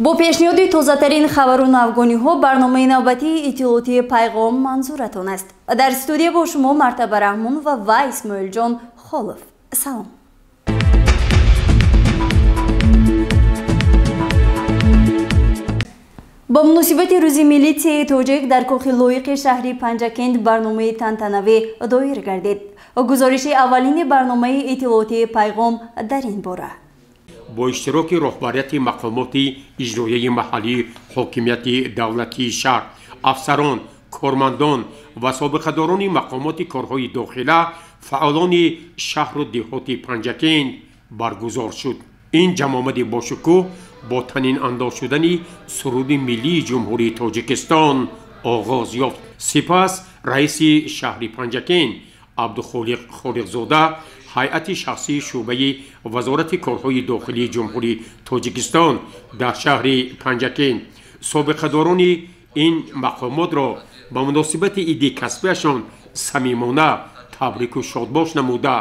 Бо пешниҳоди тозатарин хабару навгониҳо барномаи навбатии иттилоотии Пайғом манзуратон аст. Дар студия бо шумо Мартаба Раҳмонова ва Исмоилҷон Холов. Салом. Бо муносибати рӯзи милитсияи тоҷик дар кохи лоиқи шаҳри Панҷакент барномаи тантанавӣ доир гардид. Гузориши аввалини барномаи иттилоотии Пайғом дар ин бора. Бо иштироки роҳбарияти мақомоти иҷроияи маҳаллии ҳокимияти давлатии шаҳр, афсарон, кормандон ва собиқадорони мақомоти корҳои дохила, фаъолони шаҳру деҳоти Панҷакент баргузор шуд. Ин ҷамъомади бошукӯҳ бо танинандоз шудани суруди миллии Ҷумҳурии Тоҷикистон оғоз ёфт. Сипас раиси шаҳри Панҷакент Абдухолиқ Холиқзода ҳайати шахсии шӯъбаи Вазорати корҳои дохилии Ҷумҳурии Тоҷикистон дар шаҳри Панҷакент собиқадорони ин мақомотро ба муносибати иди касбияшон самимона табрику шодбош намуда,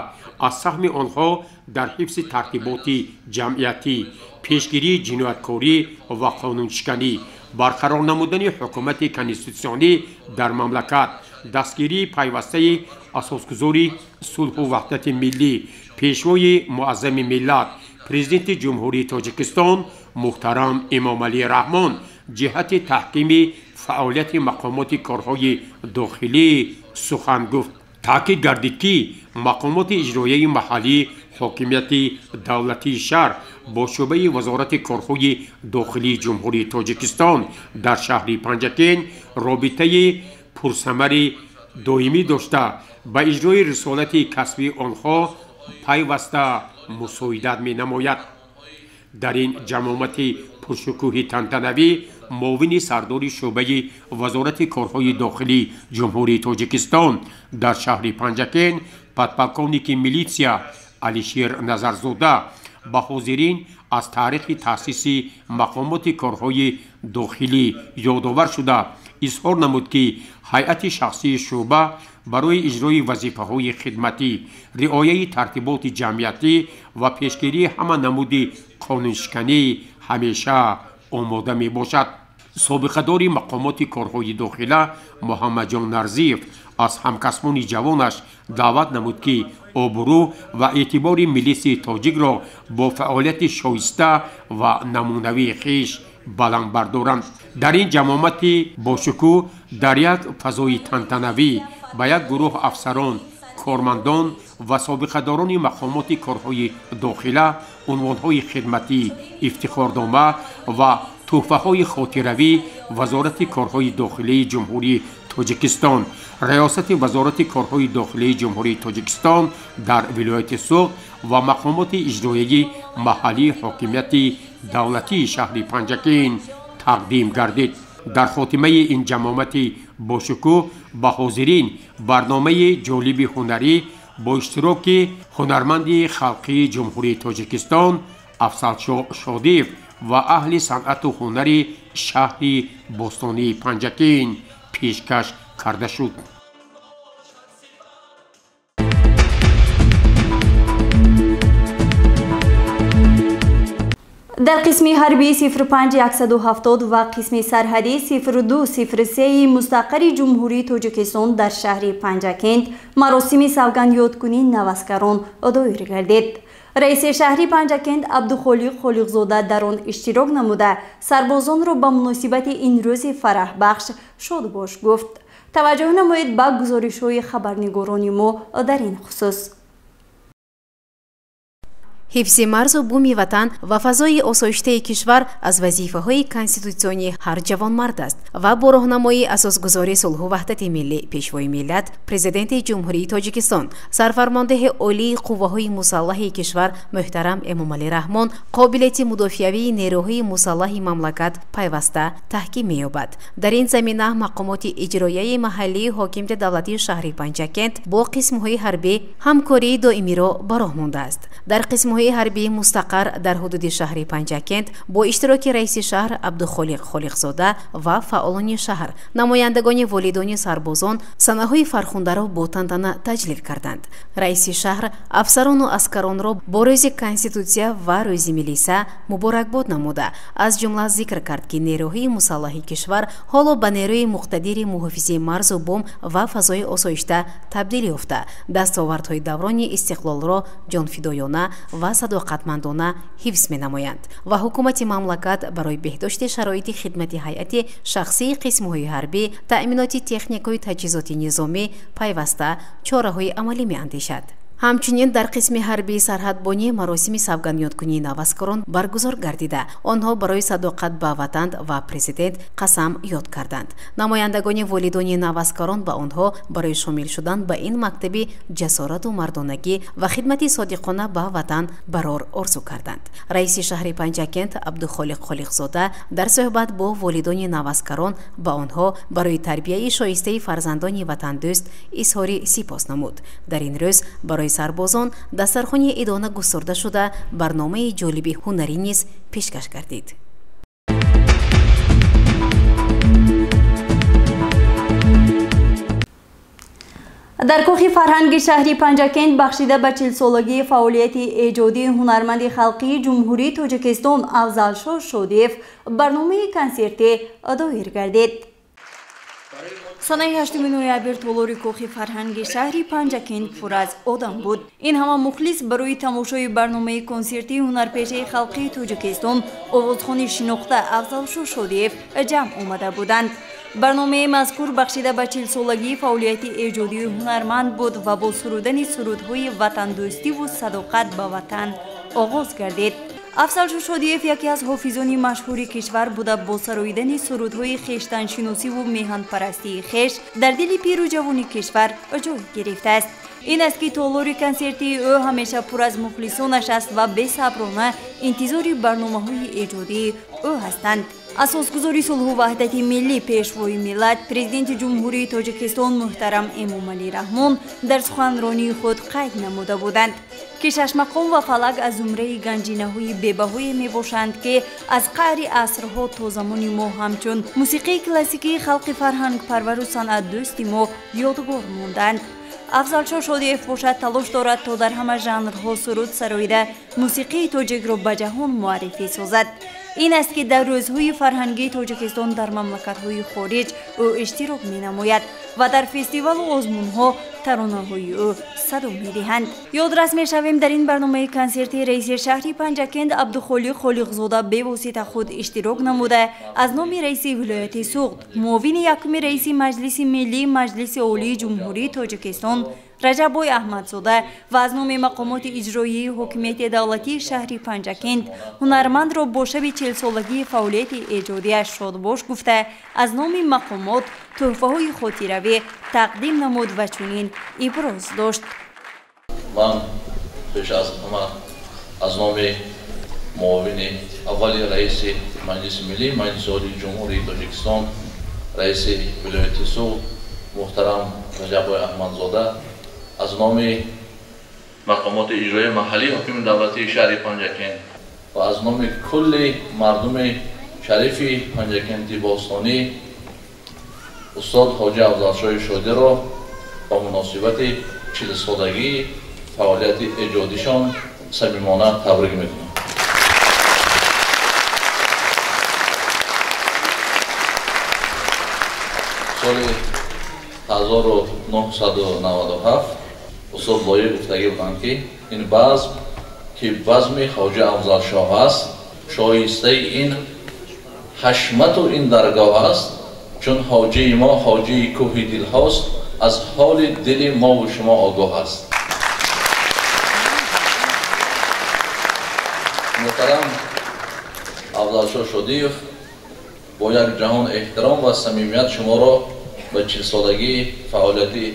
аз саҳми онҳо дар ҳифзи тартиботи ҷамъиятӣ, пешгирии ҷинояткорӣ ва қонуншиканӣ, барқарор намудани ҳукумати конститутсионӣ дар мамлакат, дастгирии пайвастаи асосгузори сулҳу ваҳдати миллӣ, пешвои муаззами миллат, президенти Ҷумҳурии Тоҷикистон муҳтарам Эмомалӣ Раҳмон ҷиҳати таҳкими фаъолияти мақомоти корҳои дохилӣ сухан гуфт. Таъкид гардид, ки мақомоти иҷроияи маҳаллии ҳокимияти давлатии шаҳр бо шӯъбаи Вазорати корҳои дохилии Ҷумҳурии Тоҷикистон дар шаҳри Панҷакент робитаи пурсамари доимӣ дошта, ба иҷрои рисолати касбии онҳо пайваста мусоидат менамояд. Дар ин ҷамъомати пуршукӯҳи тантанавӣ муовини сардори шӯъбаи Вазорати корҳои дохилии Ҷумҳурии Тоҷикистон дар шаҳри Панҷакент подполковники милитсия Алишер Назарзода ба ҳозирин аз таърихи таъсиси мақомоти корҳои дохилӣ ёдовар шуда, изҳор намуд, ки ҳайати шахсии шӯъба барои иҷрои вазифаҳои хидматӣ, риояи тартиботи ҷамъиятӣ ва пешгирии ҳама намуди қонуншиканӣ ҳамеша омода мебошад. Собиқадори мақомоти корҳои дохила Муҳаммадҷон Нарзиев аз ҳамкасбони ҷавонаш даъват намуд, ки обрӯ ва эътибори милисияи тоҷикро бо фаъолияти шоиста ва намунавии хеш баланд бардоранд. Дар ин ҷамъомати бошукӯҳ дар як фазои тантанавӣ ба як гурӯҳ афсарон, кормандон ва собиқадорони мақомоти корҳои дохила унвонҳои хидматӣ, ифтихорнома ва тӯҳфаҳои хотиравӣ Вазорати корҳои дохилии Ҷумҳурии Тоҷикистон, Раёсати Вазорати корҳои дохилии Ҷумҳурии Тоҷикистон дар вилояти Суғд ва мақомоти иҷроияи маҳаллии ҳокимияти давлатии шаҳри Панҷакент тақдим гардид. Дар хотимаи ин ҷамъомати бошукӯҳ ба ҳозирин барномаи ҷолиби ҳунарӣ бо иштироки ҳунарманди халқии Ҷумҳурии Тоҷикистон Афзалшоҳ Шодиев ва аҳли санъату ҳунари шаҳри бостонии Панҷакент пешкаш карда шуд. Дар қисми ҳарбии 05170 ва қисми сарҳадии 0203 мустақари Ҷумҳурии Тоҷикистон дар шаҳри Панҷакент маросими савгандёдкунии наваскарон доир гардид. Раиси шаҳри Панҷакент Абдухолиқ Холиқзода дар он иштирок намуда, сарбозонро ба муносибати ин рӯзи фараҳбахш шодбош гуфт. Таваҷҷӯҳ намоед ба гузоришҳои хабарнигорони мо дар ин хусус. Ҳифзи марзу буми ватан ва фазои осоиштаи кишвар аз вазифаҳои конститутсионии ҳар ҷавонмард аст ва бо роҳнамоии асосгузори сулҳу ваҳдати миллӣ, пешвои миллат, президенти Ҷумҳурии Тоҷикистон, сарфармондеҳи олии қувваҳои мусаллаҳи кишвар муҳтарам Эмомалӣ Раҳмон қобилияти мудофиавии нерӯҳои мусаллаҳи мамлакат пайваста таҳким меёбад. Дар ин замина мақомоти иҷроияи маҳаллии ҳокимияти давлатии шаҳри Панҷакент бо қисмҳои ҳарбӣ ҳамкории доимиро ба роҳ мондааст. Дар қисмҳои Қисмҳои ҳарбии мустақар дар ҳудуди шаҳри Панҷакент бо иштироки раиси шаҳр Абдухолиқ Холиқзода ва фаъолони шаҳр, намояндагони волидони сарбозон санаҳои фархундаро бо тантана таҷлил карданд. Раиси шаҳр афсарону аскаронро бо рӯзи Конститутсия ва рӯзи милиса муборакбод намуда, аз ҷумла зикр кард, ки нерӯҳои мусаллаҳи кишвар ҳоло ба нерӯи муқтадири муҳофизи марзу бум ва фазои осоишта табдил ёфта, дастовардҳои даврони истиқлолро ҷонфидоёна ва садоқатмандона ҳифз менамоянд ва ҳукумати мамлакат барои беҳдошти шароити хидмати ҳайати шахсии қисмҳои ҳарбӣ, таъминоти техникаю таҷҳизоти низомӣ пайваста чораҳои амалӣ меандешад. Ҳамчунин дар қисми ҳарбии сарҳадбонӣ маросими савгандёдкунии наваскорон баргузор гардида, онҳо барои садоқат ба ватан ва президент қасам ёд карданд. Намояндагони волидони наваскорон ба онҳо барои шомил шудан ба ин мактаби ҷасорату мардонагӣ ва хидмати содиқона ба ватан барор орзу карданд. Раиси шаҳри Панҷакент Абдухолиқ Холиқзода дар суҳбат бо волидони наваскарон ба онҳо барои тарбияи шоистаи фарзандони ватандӯст изҳори сипос намуд. Дар ин рӯз барои сарбозон дастархони идона густурда шуда, барномаи ҷолиби ҳунарӣ низ пешкаш гардид. Дар кохи фарҳанги шаҳри Панҷакент бахшида ба 40-солагии фаъолияти эҷодии ҳунарманди халқии Ҷумҳурии Тоҷикистон Афзалшоҳ Шодиев барномаи консертӣ доир гардид. Санаи 8 ноябр толори кохи фарҳанги шаҳри Панҷакент пур аз одам буд. Ин ҳама мухлис барои тамошои барномаи консертии ҳунарпешаи халқии Тоҷикистон овозхони шинохта Афзалшоҳ Шодиев ҷамъ омада буданд. Барномаи мазкур бахшида ба 40-солагии фаъолияти эҷодии ҳунарманд буд ва бо сурудани сурудҳои ватандӯстиву садоқат ба ватан оғоз гардид. Афзалшоҳ Шодиев яке аз ҳофизони машҳури кишвар буда, бо сароидани сурудҳои хештаншиносиву меҳанпарастии хеш дар дили пиру ҷавони кишвар ҷой гирифтааст. Ин аст ки толори консертии ӯ ҳамеша пур аз мухлисонаш аст ва бесаброна интизори барномаҳои эҷодии ӯ ҳастанд. Асосгузори сулҳу ваҳдати миллӣ, пешвои миллат, президенти Ҷумҳурии Тоҷикистон муҳтарам Эмомалӣ Раҳмон дар суханронии худ қайд намуда буданд, ки шашмақом ва фалак аз зумраи ганҷинаҳои бебаҳое мебошанд, ки аз қаъри асрҳо то замони мо ҳамчун мусиқии классикии халқи фарҳангпарвару санъатдӯсти мо ёдгор монданд. Афзалшоҳ Шодиев бошад талош дорад, то дар ҳама жанрҳо суруд сароида мусиқии тоҷикро ба ҷаҳон муаррифӣ созад. Ин аст ки дар рӯзҳои фарҳангии Тоҷикистон дар мамлакатҳои хориҷ ӯ иштирок менамояд ва дар фестивалу озмунҳо таронаҳои ӯ садо медиҳанд. Ёдрас мешавем, дар ин барномаи консерти раиси шаҳри Панҷакент Абдухолиқ Холиқзода бевосита худ иштирок намуда, аз номи раиси вилояти Суғд, муовини якуми раиси Маҷлиси миллии Маҷлиси Олии Ҷумҳурии Тоҷикистон Раҷаббой Аҳмадзода ва аз номи мақомоти иҷроияи ҳокимияти давлатии шаҳри Панҷакент ҳунармандро бо шаби 40-солагии фаъолияти эҷодиаш шодбош гуфта, аз номи мақомот тӯҳфаҳои хотиравӣ тақдим намуд ва чунин иброз дошт. Ман пеш аз ҳама аз номи муовини аввали раиси Маҷлиси миллӣ Маҷлиси Олии Ҷумҳурии Тоҷикистон, раиси вилояти Суғд муҳтарам Раҷаббой Аҳмадзода, аз номи мақомоти иҷроияи маҳаллии ҳокими давлатии шаҳри Панҷакент ва аз номи кулли мардуми шарифи Панҷакенти бостонӣ устод ҳоҷи Афзалшоҳи Шодиро ба муносибати 40-солагии фаъолияти эҷодишон самимона табрик мекунам. Соли 1997 устод Лоиқ гуфтагӣ буданд, ки ин базм, ки базми ҳоҷи Афзалшоҳ аст, шоистаи ин ҳашмату ин даргоҳ аст, чун ҳоҷии мо ҳоҷии кӯҳи дилҳост, аз ҳоли дили мову шумо огоҳ аст. Муҳтарам Афзалшоҳ Шодиев, бо як ҷаҳон эҳтиром ва самимият шуморо ба 40-солагии фаъолияти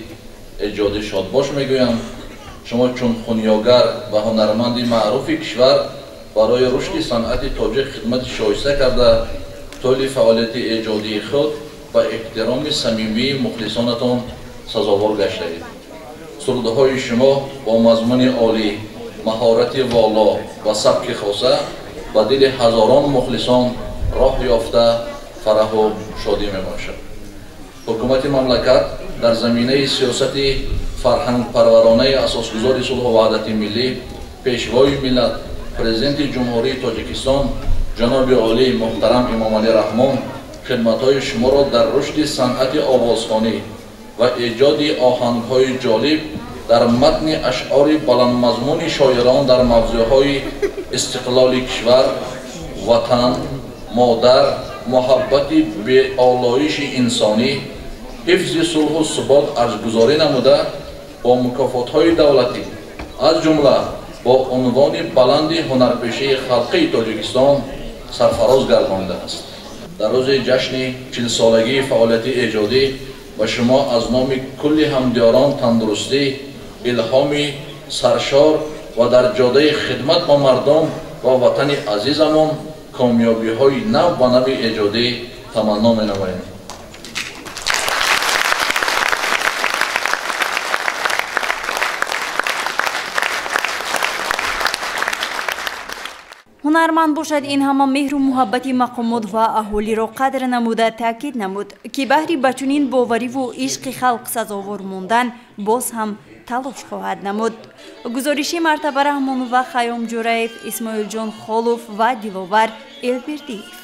эҷодӣ шодбош мегӯям. Шумо чун хунёгар ва ҳунарманди маъруфи кишвар барои рушди санъати тоҷик хидмати шоиста карда, тӯли фаъолияти эҷодии худ ба эҳтироми самимии мухлисонатон сазовор гаштаед. Сурудҳои шумо бо мазмуни олӣ, маҳорати воло ва сабки хоса ба дили ҳазорон мухлисон роҳ ёфта фараҳу шодӣ мебошад. Ҳукумати мамлакат дар заминаи сиёсати фарҳангпарваронаи асосгузори сулҳу ваҳдати миллӣ, пешвои миллат, президенти Ҷумҳурии Тоҷикистон ҷаноби олӣ муҳтарам Эмомалӣ Раҳмон хидматҳои шуморо дар рушди санъати овозхонӣ ва эҷоди оҳангҳои ҷолиб дар матни ашъори баландмазмуни шоирон дар мавзӯъҳои истиқлоли кишвар, ватан, модар, муҳаббати беолоиши инсонӣ, ҳифзи сулҳу субот арзгузорӣ намуда, бо мукофотҳои давлатӣ, аз ҷумла бо унвони баланди ҳунарпешаи халқии Тоҷикистон сарфароз гардонидааст. Дар рӯзи ҷашни 40-солагии фаъолияти эҷодӣ ба шумо аз номи кулли ҳамдиёрон тандурустӣ, илҳоми саршор ва дар ҷодаи хидмат ба мардум ва ватани азизамон комёбиҳои нав ба нави эҷодӣ таманно менамоем. Ҳунарманд бошад ин ҳама меҳру муҳаббати мақомот ва аҳолиро қадр намуда таъкид намуд, ки баҳри ба чунин бовариву ишқи халқ сазовор мондан боз ҳам талош хоҳад намуд. Гузориши Мартаба Раҳмонова, Хайём Ҷураев, Исмоилҷон Холов ва Диловар Элбердиев.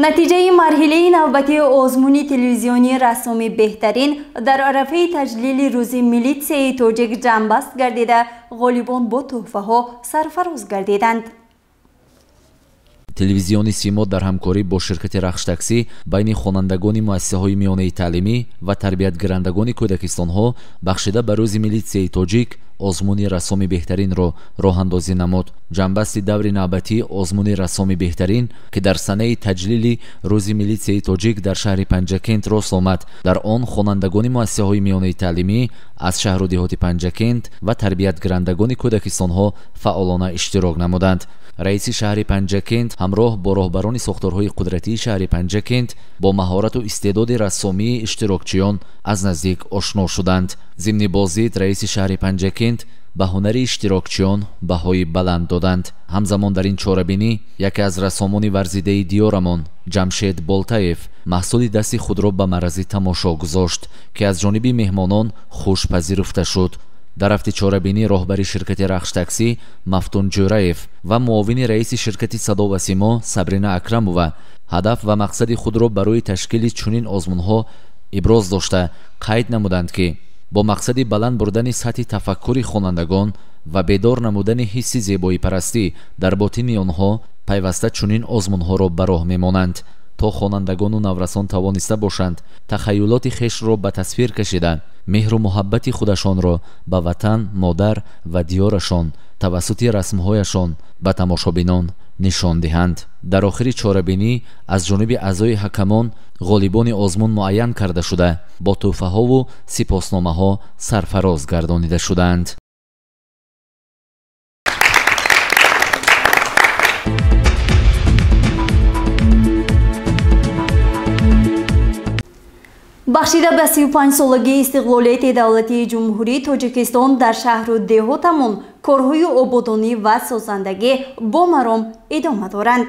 Натиҷаи марҳилаи навбатии озмуни телевизионии рассоми беҳтарин дар арафаи таҷлили рӯзи милитсияи тоҷик ҷамъбаст гардида, ғолибон бо тӯҳфаҳо сарфароз гардиданд. Телевизиони Симо дар ҳамкорӣ бо ширкати Рахш-таксӣ байни хонандагони муассисаҳои миёнаи таълимӣ ва тарбиятгирандагони кӯдакистонҳо бахшида ба рӯзи милитсияи тоҷик озмуни рассоми беҳтаринро роҳандозӣ намуд. Ҷамъбасти даври навбатии озмуни рассоми беҳтарин, ки дар санаи таҷлили рӯзи милитсияи тоҷик дар шаҳри Панҷакент рост омад, дар он хонандагони муассисаҳои миёнаи таълимӣ аз шаҳру деҳоти Панҷакент ва тарбиятгирандагони кӯдакистонҳо фаъолона иштирок намуданд. Раиси шаҳри Панҷакент ҳамроҳ бо роҳбарони сохторҳои қудратии шаҳри Панҷакент бо маҳорату истеъдоди рассомии иштирокчиён аз наздик ошно шуданд. Зимни боздид раиси шаҳри Панҷакент ба ҳунари иштирокчиён баҳои баланд доданд. Ҳамзамон дар ин чорабинӣ яке аз рассомони варзидаи диёрамон Ҷамшед Болтаев маҳсули дасти худро ба маррази тамошо гузошт, ки аз ҷониби меҳмонон хуш пазируфта шуд. Дар рафти чорабинӣ роҳбари ширкати Рахш-таксӣ Мафтун Ҷӯраев ва муовини раиси ширкати Садо ва Симо Сабрина Акрамова ҳадаф ва мақсади худро барои ташкили чунин озмунҳо иброз дошта қайд намуданд, ки бо мақсади баланд бурдани сатҳи тафаккури хонандагон ва бедор намудани ҳисси зебоипарастӣ дар ботини онҳо пайваста чунин озмунҳоро ба роҳ мемонанд, то хонандагону наврасон тавониста бошанд тахайюлоти хешро ба тасвир кашида, меҳру муҳаббати худашонро ба ватан, модар ва диёрашон тавассути расмҳояшон ба тамошобинон нишон диҳанд. Дар охири чорабинӣ аз ҷониби аъзои ҳакамон ғолибони озмун муайян карда шуда, бо тӯҳфаҳову сипосномаҳо сарфароз гардонида шуданд. Бахшида ба 35-солагии истиқлолияти давлатии Ҷумҳурии Тоҷикистон дар шаҳру деҳотамон корҳои ободонӣ ва созандагӣ бо маром идома доранд.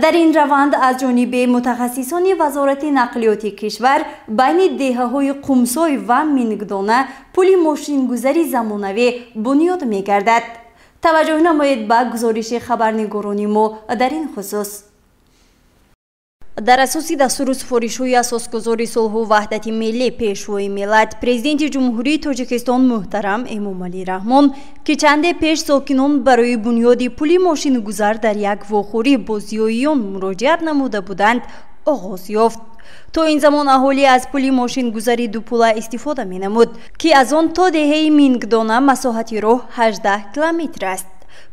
Дар ин раванд аз ҷониби мутахассисони Вазорати нақлиёти кишвар байни деҳаҳои Қумсой ва Мингдона пули мошингузари замонавӣ бунёд мегардад. Таваҷҷӯҳ намоед ба гузориши хабарнигорони мо дар ин хусус. Дар асоси дастуру супоришҳои асосгузори сулҳу ваҳдати миллӣ, пешвои миллат, президенти Ҷумҳурии Тоҷикистон муҳтарам Эмомалӣ Раҳмон, ки чанде пеш сокинон барои бунёди пули мошингузар дар як вохӯрӣ бо зиёиён муроҷиат намуда буданд, оғоз ёфт. То ин замон аҳолӣ аз пули мошингузари дупула истифода менамуд, ки аз он то деҳаи Мингдона масоҳати роҳ 18 километр аст.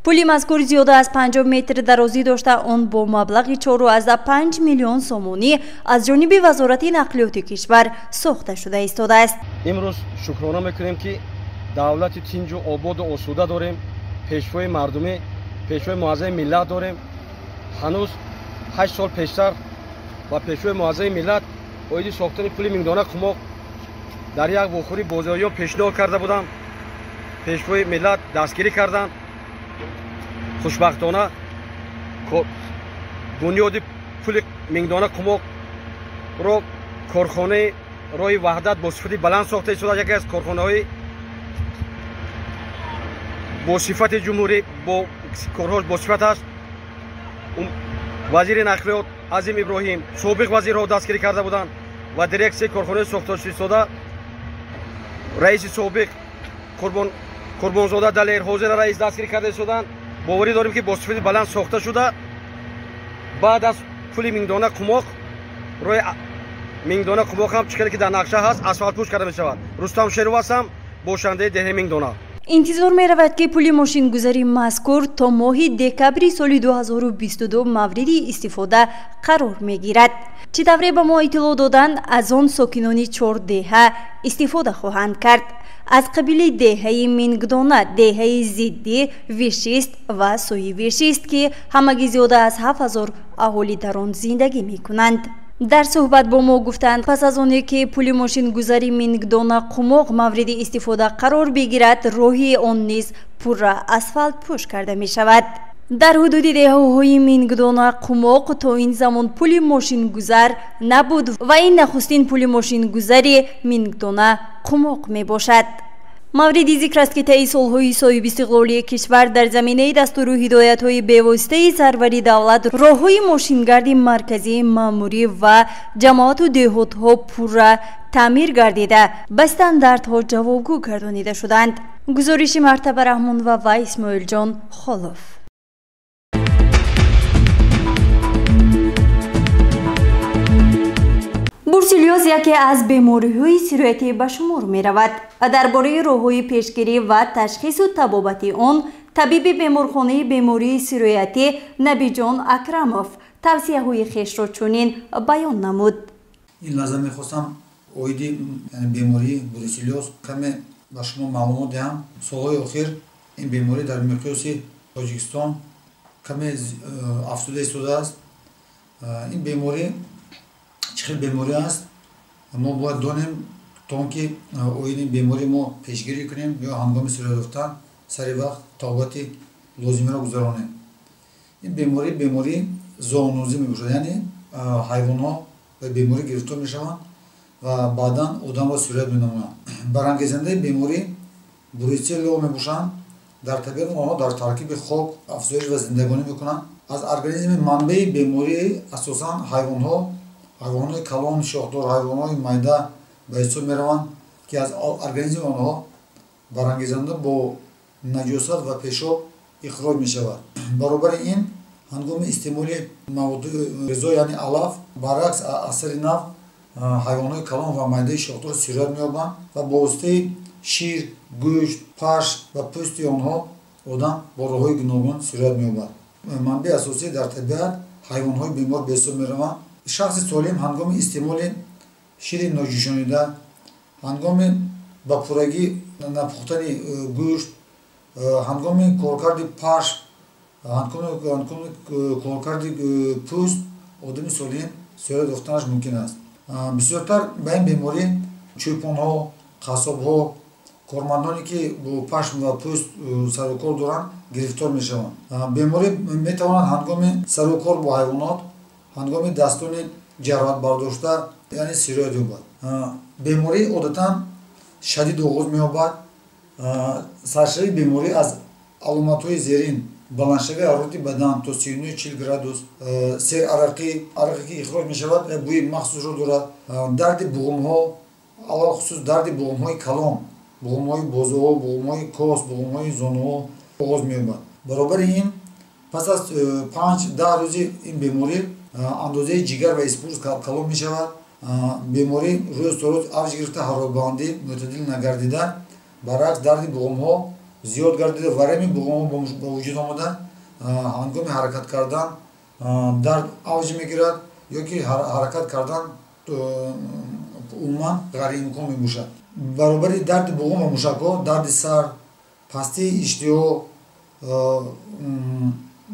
Пули мазкур зиёда аз 50 метр дарозӣ дошта, он бо маблағи 4,5 миллион сомонӣ аз ҷониби Вазорати нақлиёти кишвар сохта шуда истодааст. Имрӯз шукрона мекунем, ки давлати тинҷу ободу осуда дорем, пешвои мардумӣ, пешвои муаззами миллат дорем. Ҳанӯз 8 сол пештар ба пешвои муаззами миллат Оиди сохтани пули Мингдона Қумоқ дар як вохӯрӣ бозиёён пешниҳод карда будам. Пешвои миллат дастгирӣ карданд. Хушбахтона бунёди пули Мингдона Қумоқро корхонаи роҳи Ваҳдат бо сифати баланд сохта истодааст. Яке аз корхонаҳои бо сифати ҷумҳурӣ, бо корҳош бо сифат аст. Вазири нақлиёт Азим Иброҳим, собиқ вазирҳо дастгирӣ карда буданд ва дирексияи корхонаи сохташистода раиси собиқ Қурбонзода Далер, ҳозира раис, дастгирӣ карда истоданд. Боварӣ дорем, ки бо сифати баланд сохта шуда, баъд аз пули Мингдона Қумоқ роҳи Мингдона Қумоқ ҳам, чӣ хеле ки дар нақша ҳаст, асфалтпӯш карда мешавад. Рустам Шеров ҳастам, бошандаи деҳаи Мингдона. Интизор меравад, ки пули мошингузари мазкур то моҳи декабри соли 2022 мавриди истифода қарор мегирад. Чӣ тавре ба мо иттилоъ доданд, аз он сокинони чор деҳа истифода хоҳанд кард, аз қабили деҳаи Мингдона, деҳаи Зиддӣ, Вишист ва Сӯи Вишист, ки ҳамагӣ зиёда аз 7000 аҳолӣ дар он зиндагӣ мекунанд. Дар суҳбат бо мо гуфтанд, пас аз оне ки пули мошингузари Мингдона Қумоқ мавриди истифода қарор бигирад, роҳи он низ пурра асфалтпӯш карда мешавад. Дар ҳудуди деҳаҳои Мингдона Қумоқ то ин замон пули мошингузар набуд ва ин нахустин пули мошингузари Мингдона Қумоқ мебошад. Мавриди зикр аст, ки таи солҳои соҳибистиқлолии кишвар дар заминаи дастуру ҳидоятҳои бевоситаи сарвари давлат роҳҳои мошингарди марказии маъмурӣ ва ҷамоату деҳотҳо пурра таъмир гардида, ба стандартҳо ҷавобгӯ гардонида шуданд. Гузориши Мартаба Раҳмонова ва Исмоилҷон Холов. Бурселиоз яке аз бемориҳои сироятӣ ба шумор меравад. Дар бораи роҳҳои пешгирӣ ва ташхису табобати он табиби беморхонаи бемории сироятӣ Набиҷон Акрамов тавсияҳои хешро чунин баён намуд. Ин лаҳза мехостам оиди бемории бруселлиоз каме ба шумо маълумот диҳам. Солҳои охир ин беморӣ дар миқёси Тоҷикистон каме афзуда истодааст. Ин беморӣ чӣ хел беморӣ аст, мо бояд донем, то он ки оиди беморӣ мо пешгирӣ кунем ё ҳангоми сироят ёфтан сари вақт табобати лозимиро гузаронем. Ин беморӣ бемории зоонозӣ мебошад, яъне ҳайвонҳо ба беморӣ гирифтор мешаванд ва баъдан одамро сироят менамоянд. Барангезандаи беморӣ бруселло мебошанд. Дар табиат онҳо дар таркиби хок афзоиш ва зиндагонӣ мекунанд. Аз организми манбаи беморӣ асосан ҳайвонҳо, ҳайвонҳои калон, шохдор, ҳайвонҳои майда ба ҳисоб мераванд, ки аз организми онҳо барангезанда бо наҷосат ва пешоб ихроҷ мешавад. Баробари ин ҳангоми истеъмоли маводи ғизо, яъне алаф, баръакс асари нав ҳайвонҳои калон ва майдаи шохдор сироят меёбанд ва бо воситаи шир, гӯшт, пашм ва пӯсти онҳо одам бо роҳҳои гуногун сироят меёбад. Манбаи асосӣ дар табиат ҳайвонҳои бемор ба ҳисоб мераванд. Шахси солим ҳангоми истеъмоли шири ноҷӯшонида, ҳангоми ба пуррагӣ напухтани гӯшт, ҳангоми коркарди пашм, ҳангоми коркарди пӯст одами солим сироят ёфтанаш мумкин аст. Бисёртар ба ин беморӣ чӯпонҳо, қассобҳо, кормандоне ки бо пашм ва пӯст сарукор доранд, гирифтор мешаванд. Беморӣ метавонад ҳангоми сарукор бо ҳайвонот, ҳангоми дастони ҷароҳатбардошта, яъне сироят ёбад. Беморӣ одатан шадид оғоз меёбад. Саршавии беморӣ аз аломатҳои зерин: баландшавии ҳарорати бадан то 39-40 градус, серарақӣ, арақе ки ихроҷ мешавад бӯи махсусро дорад, дарди буғумҳо, алалхусус дарди буғумҳои калон, буғумҳои бозуҳо, буғумҳои кос, буғумҳои зонуҳо оғоз меёбад. Баробари ин пас аз 5-10 рӯзи ин беморӣ андозаи ҷигар ва испурз калон мешавад. Беморӣ рӯз то рӯз авҷ гирифта, ҳароратбаландӣ мӯътадил нагардида, баръакс дарди буғумҳо зиёд гардида, варами буғумҳо ба вуҷуд омада, ҳангоми ҳаракат кардан дард авҷ мегирад ё ки ҳаракат кардан умуман ғайриимкон мебошад. Баробари дарди буғум ва мушакҳо, дарди сар, пастии иштиҳо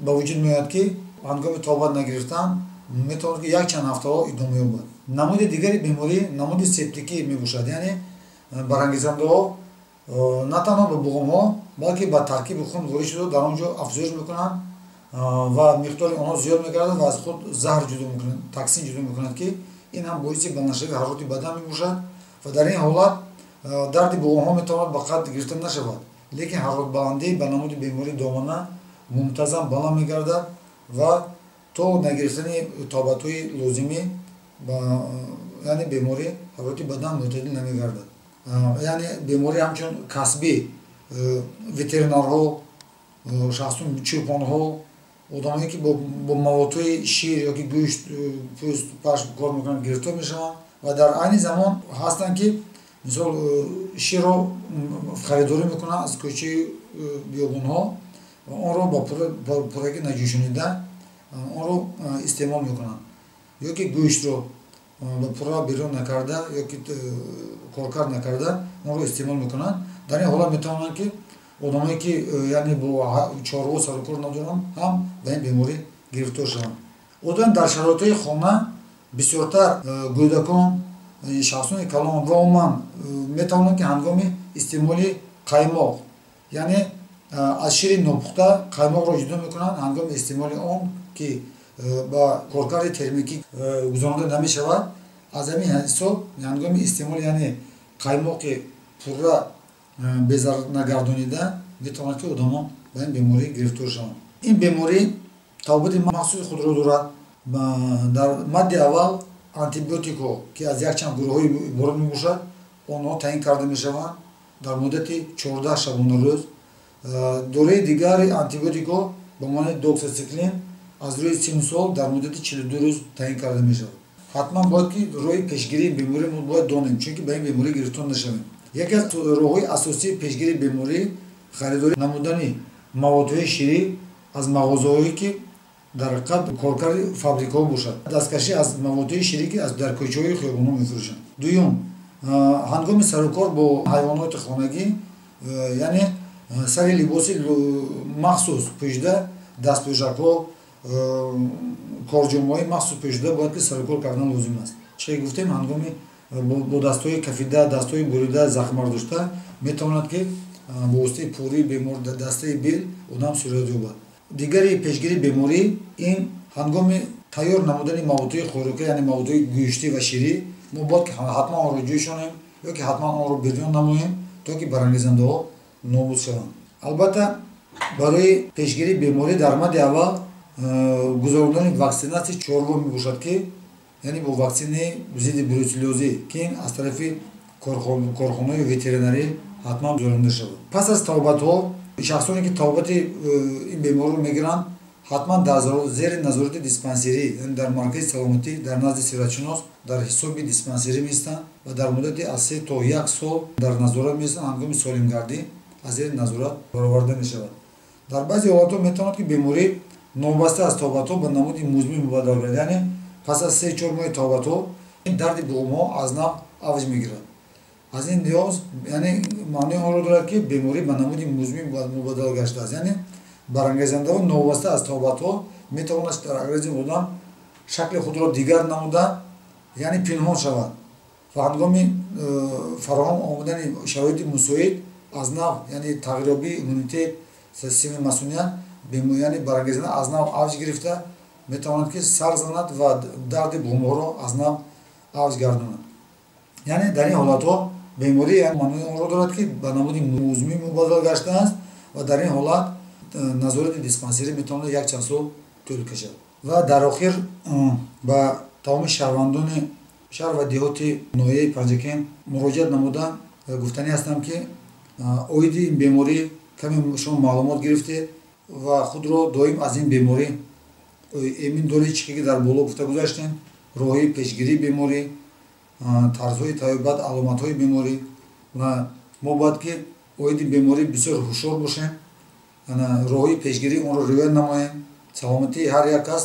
ба вуҷуд меояд, ки ҳангоми тобат нагирифтан метавонад ки якчанд ҳафтаҳо идома ёбад. Намуди дигари беморӣ намуди септикӣ мебошад, яъне барангезандаҳо на танҳо ба буғумҳо, балки ба таркиби хун ворид шуда дар он ҷо афзоиш мекунанд ва миқдори онҳо зиёд мегардад ва аз худ заҳр ҷудо мекунанд, токсин ҷудо мекунанд, ки ин ҳам боиси баландшавии ҳарорати бадан мебошад ва дар ин ҳолат дарди буғумҳо метавонад ба қад гирифта нашавад, лекин ҳароратбаландӣ ба намуди бемории домана мунтазам баланд мегардад ва то нагирифтани тобатҳои лозимӣ, яъне беморӣ ҳарорати бадан мӯътадил намегардад. Яъне беморӣ ҳамчун касбӣ ветеринарҳо, шахсон чӯпонҳо, одамое ки бо маводҳои шир ёки гӯшт, пӯст, пашм кор мекунанд, гирифтор мешаванд ва дар айни замон ҳастанд ки мисол ширро харидорӣ мекунанд аз кӯчаи биёбонҳо ва онро ба пуррагӣ наҷӯшонида онро истеъмол мекунанд, ёки гӯштро ба пурра берун накарда ёки коркард накарда онро истеъмол мекунанд. Дар ин ҳолат метавонанд ки одамое ки яъне бо чорво сарукор надоранд ҳам ба ин беморӣ гирифтор шаванд. Одатан дар шароитҳои хона бисёртар кӯдакон, шахсони калон ва умуман метавонанд ки ҳангоми истеъмоли қаймоқ, яъне аз шири нопухта қаймоқро ҷудо мекунанд, ҳангоми истеъмоли он ки ба коркарди термикӣ гузаронида намешавад, аз ҳамин ҳисоб ҳангоми истеъмоли яъне қаймоқи пурра безарнагардонида метавонад ки одамон ба ин беморӣ гирифтор шаванд. Ин беморӣ табобати махсуси худро дорад. Дар мадди аввал антибиотикҳо, ки аз якчанд гурӯҳҳои иборат мебошад, онҳо таъин карда мешаванд дар муддати 14 шабонарӯз. Дораи дигари антибиотикҳо ба монанди доксициклин аз рӯи синну сол дар муддати 42 рӯз таъин карда мешавад. Ҳатман бояд ки роҳи пешгирии беморӣ мо бояд донем, чунки ба ин беморӣ гирифтор нашавем. Яке аз роҳҳои асосии пешгирии беморӣ харидорӣ намудани маводҳои ширӣ аз мағозаҳое ки дар ҳақиқат коркарди фабрикаҳо бошад, дасткашӣ аз маводҳои ширӣ ки дар кӯчаҳои хиёбонҳо мефурӯшанд. Дуюм, ҳангоми сарукор бо ҳайвоноти хонагӣ, яъне сари либоси махсус пӯшида, дастпӯшакҳо, корҷомаҳои махсус пӯшида бояд ки сарукор кардан лозим аст. Чӣ гуфтем, ҳангоми бо дастҳои кафида, дастҳои бурида, захмбардошта метавонад ки бо воситаи пурии бемор дастаи бел одам сироят ёбад. Дигари пешгирии беморӣ ин ҳангоми тайёр намудани маводҳои хӯрокӣ, яъне маводҳои гӯштӣ ва ширӣ, мо бояд ки ҳатман онро ҷӯшонем ё ки ҳатман онро бирён намоем, то ки барангезандаҳо нобуд шаванд. Албатта барои пешгирии беморӣ дар мадди аввал гузарондани ваксинатсияи чорво мебошад, ки яъне бо ваксинаи зидди бруселлёзӣ, ки ин аз тарафи корхонаҳои ветеринарӣ ҳатман гузаронида шавад. Пас аз табобатҳо шахсоне ки табобати ин бемориро мегиранд, ҳатман дар зери назорати диспансерӣ, яъне дар маркази саломатӣ, дар назди сироятшинос дар ҳисоби диспансерӣ меистанд ва дар муддати аз 3 то 1 сол дар назорат меистанд. Ҳангоми солимгардӣ аз зери назорат бароварда мешавад. Дар баъзе ҳолатҳо метавонад ки беморӣ новобаста аз табобатҳо ба намуди музмин мубаддал гардад, яъне пас аз 3-4 моҳи табобатҳо дарди буғумҳо аз нав авҷ мегирад. Аз ин лиҳоз яъне маънои онро дорад ки беморӣ ба намуди музмин мубаддал гаштааст, яъне барангезандаҳо новобаста аз табобатҳо метавонад дар организми одам шакли худро дигар намуда, яъне пинҳон шавад ва ҳангоми фароҳам омадани шароити мусоид аз нав, яъне тағйирёбии иммунитет, системаи масуният, яъне барангезанда аз нав авҷ гирифта метавонад ки сар занад ва дарди буғумҳоро аз нав авҷ гардонад. Яъне дар ин ҳолатҳо беморӣ маънои онро дорад ки ба намуди музмин мубаддал гаштааст ва дар ин ҳолат назорати диспансерӣ метавонад якчанд сол тӯл кашад. Ва дар охир ба тамоми шаҳрвандони шаҳр ва деҳоти ноҳияи Панҷакент муроҷиат намуда гуфтанӣ ҳастам ки оиди ин беморӣ каме шумо маълумот гирифтед ва худро доим аз ин беморӣ эмин доред, чӣ ки дар боло гуфта гузаштем, роҳҳои пешгирии беморӣ, тарзҳои табобат, аломатҳои беморӣ ва мо бояд ки оиди беморӣ бисёр ҳушёр бошем, роҳҳои пешгирии онро риоя намоем. Саломатии ҳар як кас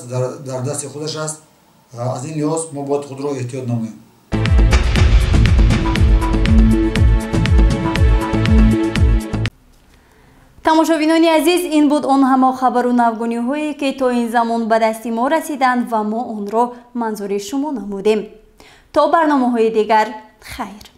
дар дасти худаш аст. Аз ин лиҳоз мо бояд худро эҳтиёт намоем. Тамошобинони азиз, ин буд он ҳама хабару навгуниҳое ки то ин замон ба дасти мо расиданд ва мо онро манзури шумо намудем. То барномаҳои дигар, хайр.